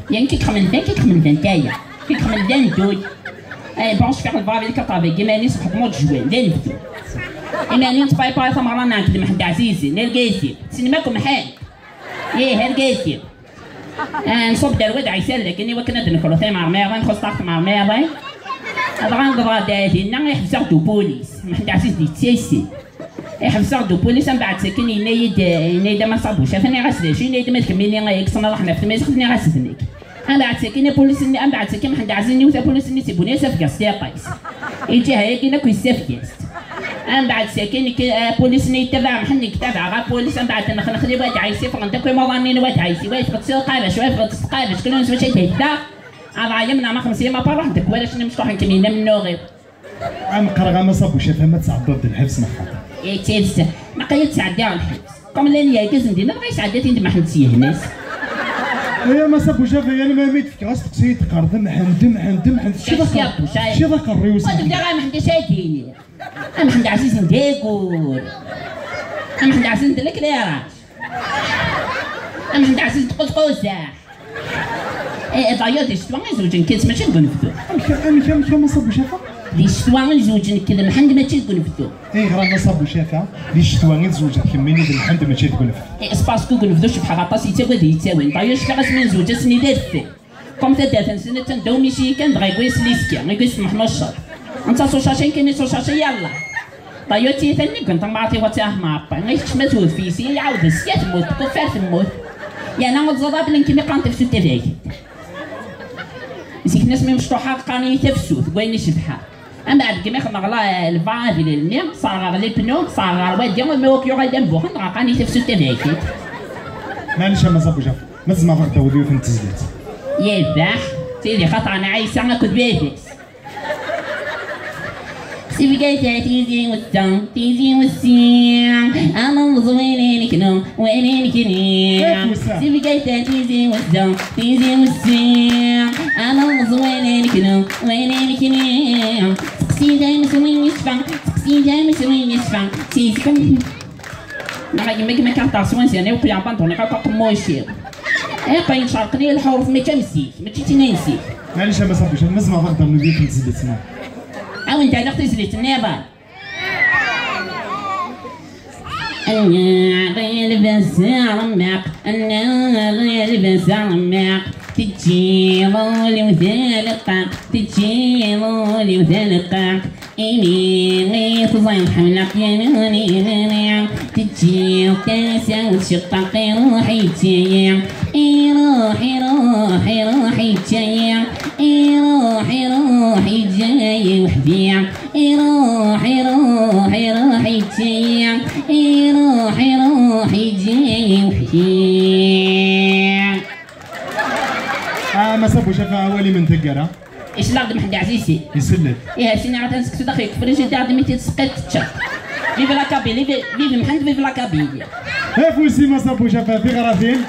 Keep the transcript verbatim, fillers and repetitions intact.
Yan kik xemmen dan, kik xemmen dan taya. Kik xemmen dan dud. Eh, bon, je fais le bavil quatre avec Imani, c'est pour moi de jouer. Dan dud. Imani, c'est pas, pas, ça m'a rendu, Mehmed Azizi, Nergesi. Cinéma comme Hen. Eh, Hergesi. Eh, nṣubb-d ar Wad Ɛisa, lakin i wakken ad d-nekru timermiḍin, nxuṣṣ taɣ tmermiḍin. Dɣa newweḍ-d dinna, iḥbes-aɣ-d upulis. Mehmed Ɛziz d yettaysi. Iḥbes-aɣ-d upulis, mbeɛd sakin yenna-yi-d, yenna-yi-d a Massa Bucafa, nniɣ-as d acu, yenna-yi-d ma d kemmini i yekksen ṛṛeḥma ɣef tmaziɣt, nniɣ-as d nekk. Mbeɛd sakin apulis-nni, mbeɛd sakin Mḥend Ɛziz-nni iwet apulis-nni s ibuni-as afeg-as tiṭ-is. Iǧiha-yagi akk yessafeg-as. Mbeɛd sakin k-, apulis-nni yettabaɛ Mḥend, yettabaɛ ɣer apulis, mbeɛd nexnex di Wad Ɛisi, ffɣen-d akk imuḍan-nni n Wad Ɛisi, wa yeffeɣ-d s lqabac, wa yeffeɣ-d s tqabac, kul yiwen s wacu i d-yedda. Ad ɛyemneɣ ma xemsin ma ṛuḥen-d akk warrac-nni imecṭuḥen kemmini am nnuɣi. Am qqreɣ a Massa Bucafa ma tesɛeddaḍ-d lḥebs neɣ xaṭi? Yettils, naqal ad tesɛeddiḍ lḥebs. Comme llan yergazen dinna, dɣa yesɛedda-t-id Mḥend s yehna-s. Ay a Massa Bucafa, yal ma mi d-fkeɣ asteqsi i d-teqqareḍ Mḥend, Mḥend, Mḥend, teččiḍ aqerru-, teččiḍ aqerru-is. Ur tebdiɣ ara Mḥend acu ad d-yini. A Mḥend Ɛziz n Dagur. A Mḥend Ɛziz n Dleklirat. A Mḥend Ɛziz n Tquzquzaḥ. Eh, d'ailleurs, di ccetwa i zewǧen kids, mačči deg unebdu. Amek, amek, amek, a Massa Bucafa? Di ccetwa i zewǧen kids, Mḥend, mačči deg unebdu. Ayɣer a Massa Bucafa? Di ccetwa i tzewǧeḍ kemmini d Mḥend, mačči deg unebdu. Eh, c'est parce que deg unebdu cebḥeɣ aṭas, yettagad yettawin. D'ailleurs, cfiɣ asmi nezweǧ ass-nni d adfel. Comme taddart-nsen attan ddaw misi kan, dɣa yewwi-as liski, yewwi-as temḥnuccert. Netta s ucaci kan, s ucaci, yalla. D'ailleurs, tiyita-nni ggunt tamɣart-iw ad tt-iɛef Mɛeṭṭi. I kečč ma tewwet fis-i, iɛawed-as sya temmut, tkuffer temmut. Yerna ur tẓaḍ ara belli nekkini qqaren tafsut taberkant. Zik-nni asmi mecṭuḥeɣ qqaren-iyi tafsut, deg wayen icebḥeɣ. Mbeɛd deg mi xedmeɣ la-, lbara di lelmi, sserɣeɣ les pneus, sserɣeɣ wadi, imi ur k-yuɣal d ambuxen, dɣa qqaren-iyi tafsut taberkant. Maɛlic a Massa Bucafa, ma tzemreḍ ad ɣ-d-tawiḍ yiwet n tezlit? Yerbeḥ, tili xaṭer n Ɛisa akked baba-s. Sibgayt tizi wessa, tizi wessi, ama meẓ win neknu, win nekni. Sibgayt tizi wessa, tizi wessi, ama meẓ win neknu, win nekni. Seqsi dames win yecfa, seqsi dames win yecfa. Siskan. Neɣ yemma gma kan taɣ s wanzi, ani uqi abandoni akk aqemmuc-iw. Iqi ncerqen-iyi lḥuruf mačči am zik, mačči d tin n zik. Maɛlic a Massa Bucafa, ma tzemreḍ ad ɣ-d-ternuḍ yiwet n tezlit-nni? Ad wen-d-rnuɣ tizlit nniḍen. Annaɣ ilbes aɣemmeq, annaɣ ilbes aɣemmeq. Teǧǧiḍ ul-iw d aleqqaq, teǧǧiḍ ul-iw d aleqqaq. Imi i teẓriḍ ḥemmleɣ-k, yamani, yamani. Teǧǧiḍ tasa-w tceṭṭeq, iruḥ yeǧǧa-yi. Iruḥ, iruḥ, iruḥ yeǧǧa-yi. Iruḥ, iruḥ yeǧǧa-yi weḥd-i. Iruḥ, iruḥ, iruḥ yeǧǧa-yi. Iruḥ, iruḥ yeǧǧa-yi weḥd-i. Ah, Massa Bucafa, awal-im n taggara. Isell-aɣ-d Mḥend Ɛzizi. Isell-d. Ihi, a sini, atan seksu daxel deg frijidaṛ, mi t-id-tesqiḍ teččeḍ. Vive la Kabylie, vive, vive Mḥend, vive la Kabylie. Afus i Massa Bucafa, tiɣratin.